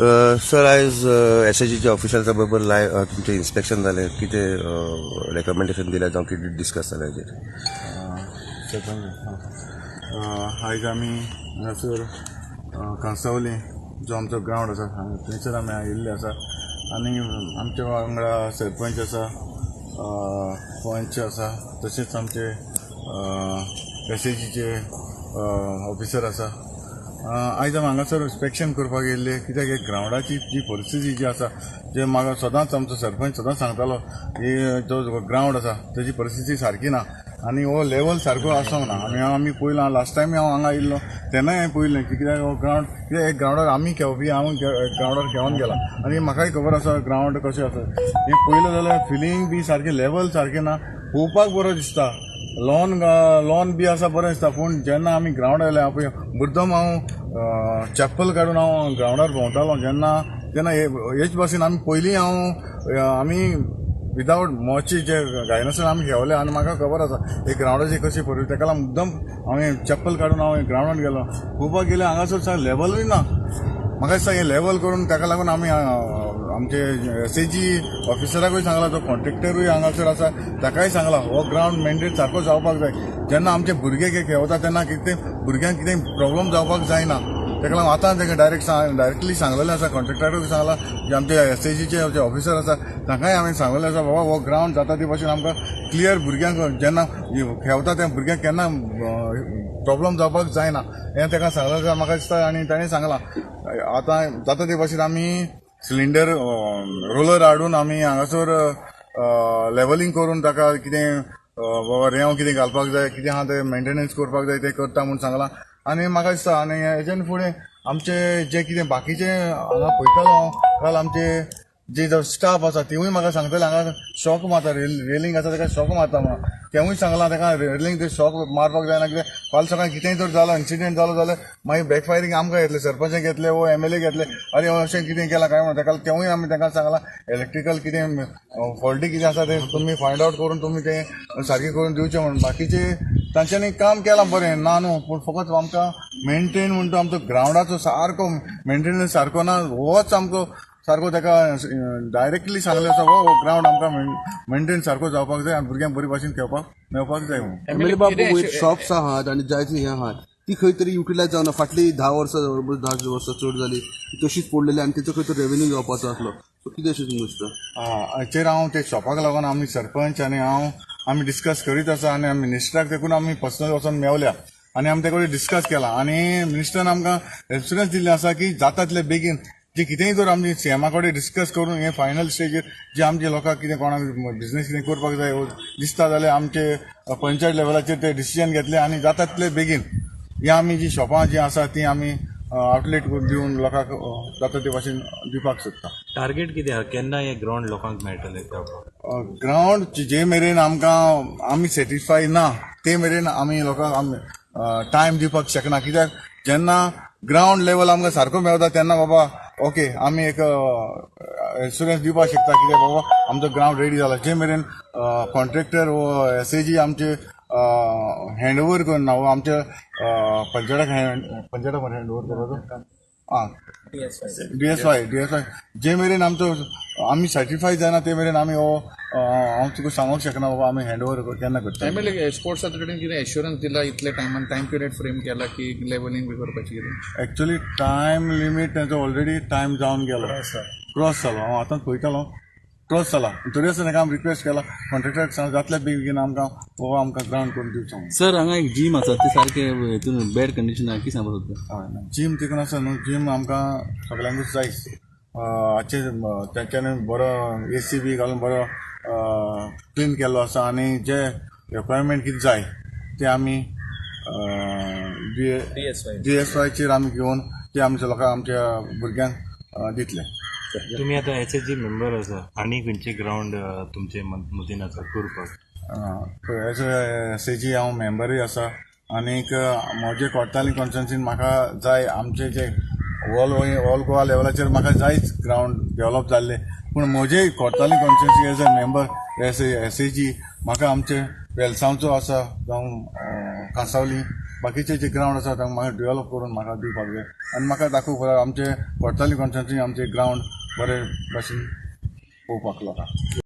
Sir, आयज एसएजीच्या ऑफिशल्सा बरोबर लाय तुमचें इन्स्पेक्शन जालें. कितें रेकमेंडेशन दिलें जावं कितें डिस्कस जालें हेजेर? सरपंच, आयज आमी हांगासर कांसावले जो आमचो ग्रावंड आसा थंयसर आमी आयिल्ले आसा आनी आमच्या वांगडा सरपंच आसा, पंच आसा, तशेंच आमचे एसएजीचे ऑफिसर आसा. आयज आमी हांगासर इन्स्पेक्शन करपाक येयल्ले कित्याक हे ग्रावंडाची जी परिस्थिती जी आसा, जे म्हाका सदांच आमचो सरपंच सदांच सांगतालो की जो ग्रावंड आसा तेजी परिस्थिती सारकी ना आनी हो लेवल सारको आसूंक ना. आनी आमी पयलो लास्ट टायम हांव हांगा आयिल्लो तेन्नाय हांवें पळयलें की कित्याक हो ग्रावंड, कित्याक एक ग्रावंडार आमी खेळपी, हांव ग्रावंडार खेळोन गेला आनी म्हाकाय खबर आसा ग्रावंड कशें आसा हें. पयलें जाल्यार फिलिंग बी सारकें, लेवल सारकें ना. पळोवपाक बरो दिसता, लॉन लॉन बी आसा, बरें दिसता, पूण जेन्ना आमी ग्रावंड आयले पळय, मुद्दम हांव चप्पल काडून हांव ग्रावंडार भोंवतालो जेन्ना तेन्ना हेच भाशेन आमी पयलीं हांव आमी विदावट मोचे जे घायनासतना आमी खेळले आनी म्हाका खबर आसा हे ग्रावंडाची कशी परिस्थिती. ताका लागून मुद्दम हांवें चप्पल काडून हांव ग्रावंडार गेलो. पळोवपाक गेले हांगासर लेवलूय ना. म्हाका दिसता हें लेवल करून ताका लागून आमी आमचे एसएजी ऑफिसराकूय सांगला, जो कॉन्ट्रेक्टरूय हांगासर आसा ताकाय सांगला, हो ग्रावंड मेंटेन सारको जावपाक जाय. जेन्ना आमचे भुरगे खेळता तेन्ना कितें भुरग्यांक कितें प्रॉब्लम जावपाक जायना. ताका लागून आतां तांकां डायरेक्टली सांगलेलें आसा, कॉन्ट्रेक्टरूय सांगला, जे आमचे एसएजीचे जे ऑफिसर आसा तांकांय हांवें सांगलेलें आसा, बाबा हो ग्रावंड जाता ते भाशेन आमकां क्लियर, भुरग्यांक जेन्ना खेळता त्या भुरग्यांक केन्ना प्रॉब्लम जावपाक जायना, हें ताका सांगलें आसा म्हाका दिसता. आनी ताणें सांगलां, आतां जाता ते भाशेन आमी सिलिंडर रोलर हाडून आमी हांगासर लेवलिंग करून ताका कितें बाबा रेंव कितें घालपाक जाय, कितें आहा तें मेंटेनन्स करपाक जाय, तें करता म्हूण सांगलां. आनी म्हाका दिसता आनी हेज्यान फुडें आमचे जे कितें बाकीचे हांगा पळयतालो हांव काल, आमचे जे जो स्टाफ आसा तिवूय म्हाका सांगताले हांगा शॉक मारता, रेलिंग आसा ताका शॉक मारता म्हणून. तेवूय सांगलां ताका रेलिंग ते शॉक मारपाक जायना, कित्याक फाल्यां सकाळीं कितेंय जर जालो, इन्सिडंट जालो जाल्यार मागीर बॅक फायरींग आमकां येतलें, सरपंचाक येतले वो एमएलए घेतले, अरे अशें कितें केलां काय म्हणून. ताका तेवूय आमी तांकां सांगलां, इलेक्ट्रिकल कितें फॉल्टी कितें आसा तें तुमी फायंड आवट करून तुमी तें सारकें करून दिवचें म्हणून. बाकीचे तांच्यांनी काम केलां बरें, ना न्हू, पूण फकत आमकां मेंटेन म्हणटा आमचो ग्रावंडाचो सारको मेंटेनन्स सारको ना. होच आमकां सारको ताका डायरेक्टली सांगलें आसा, हो ग्रावंड आमकां मेंटेन सारको जावपाक जाय आनी भुरग्यांक बरी भाशेन खेळपाक मेळपाक जाय म्हणून. एमएलए बाब, वयर शॉप्स आहात आनी जायतीं हें आहात, ती खंय तरी युटिलायज जावना. फाटली 10 वर्सां, 10 वर्सां चड जाली, तशीच पडलेली आनी तेचो खंय तरी रेवेन्यू येवपाचो आसलो. सो कितें अशें तुमकां दिसता? हाचेर हांव ते शॉपाक लागून आमी सरपंच आनी हांव आमी डिस्कस करीत आसा आनी आमी मिनिस्टराक देखून आमी पर्सनल वचोन मेवल्या आनी आमी ते कडेन डिस्कस केला आनी मिनिस्टरान आमकां एश्युरन्स दिल्लें आसा की जाता तितले बेगीन जे कितेंय जर आमी सीएमा कडेन डिस्कस करून हे फायनल स्टेजीर जे आमचे लोकांक कितें कोणाक बिजनेस कितें करपाक जाय दिसता जाल्यार आमचे पंचायत लेवलाचेर ते डिसिजन घेतले आनी जाता तितले बेगीन ही आमी जी शॉपां जी आसा ती आमी आउटलेट दिवन लोकांक जाता ते भाशेन दिवपाक सोदता. टार्गेट कितें आहा? केन्ना हे ग्रावंड लोकांक मेळटलें खेळपाक? ग्रावंड जे मेरेन आमकां आमी सॅटिस्फाय ना ते मेरेन आमी लोकांक आमी टायम दिवपाक शकना, कित्याक जेन्ना ग्रावंड लेवल आमकां सारको मेळता तेन्ना बाबा ओके आमी एक एश्युरन्स दिवपाक शकता, कित्याक बाबा आमचो ग्रावंड रेडी जाला. जे मेरेन कॉन्ट्रॅक्टर वो एसएजी आमचे हँड ओवर करना वो आमच्या पंचायताक पंचायताक हँड ओवर करपाचो आं डीएसवाय डीएसवाय, जे मेरेन आमचो आमी सर्टिफाय जायना ते मेरेन आमी हो हांव तुका सांगूंक शकना बाबा आमी हँड ओवर केन्ना करता. एमएलए, स्पोर्ट्स अथॉरिटीन कितें एश्युरन्स दिला? इतले टायमान टायम पिरियड फ्रेम केला की लेवलिंग बी करपाची कितें? एक्चुअली टायम लिमीट तांचो ऑलरेडी टायम जावन गेलो, क्रॉस जालो. हांव आतां पळयतालो, क्रॉस जाला. तरी आसतना ताका आमी रिक्वेस्ट केला, कॉन्ट्रॅक्टराक सांग जातले बेगीन आमकां हो आमकां ग्रावंड करून दिवचो म्हणून. सर, हांगा एक जीम आसा, ते सारकें हितून बॅड कंडिशन आहा, कितें सांगपाक सोदता? हय, जीम तितून आसा न्हू, जीम आमकां सगल्यांकूच जाय. हाचेर तेंच्यांनी बरो एसी बी घालून बरो क्लीन केल्लो आसा आनी जे रिक्वायरमेंट कितें जाय ते आमी डीएसवायचेर आमी घेवन ते आमच्या लोकांक, आमच्या भुरग्यांक दितले. तुमी आतां एसएजी मेंबर आसा, आनी खंयचे ग्रावंड तुमचे मतीन आसा करपाक? एज एसएजी हांव मेंबरूय आसा आनीक म्हजे कोर्ताली कॉन्स्टिट्युन्सीन म्हाका जाय, आमचे जे ऑल गोवा लेवलाचेर म्हाका जायच ग्रावंड डेवलप जाल्ले, पूण म्हजे Cortalim constituency as a member as SAG म्हाका आमचे वेलसांवचो आसा जावं कांसावली. बाकीचे जे ग्रावंड आसा तांकां म्हाका डेव्हलप करून म्हाका दिवपाक जाय आनी म्हाका दाखोवपाक जाय आमचे कोर्ताली कॉन्स्टिट्युन्सी आमचे ग्रावंड बरे भाशेन पळोवपाक लोकांक.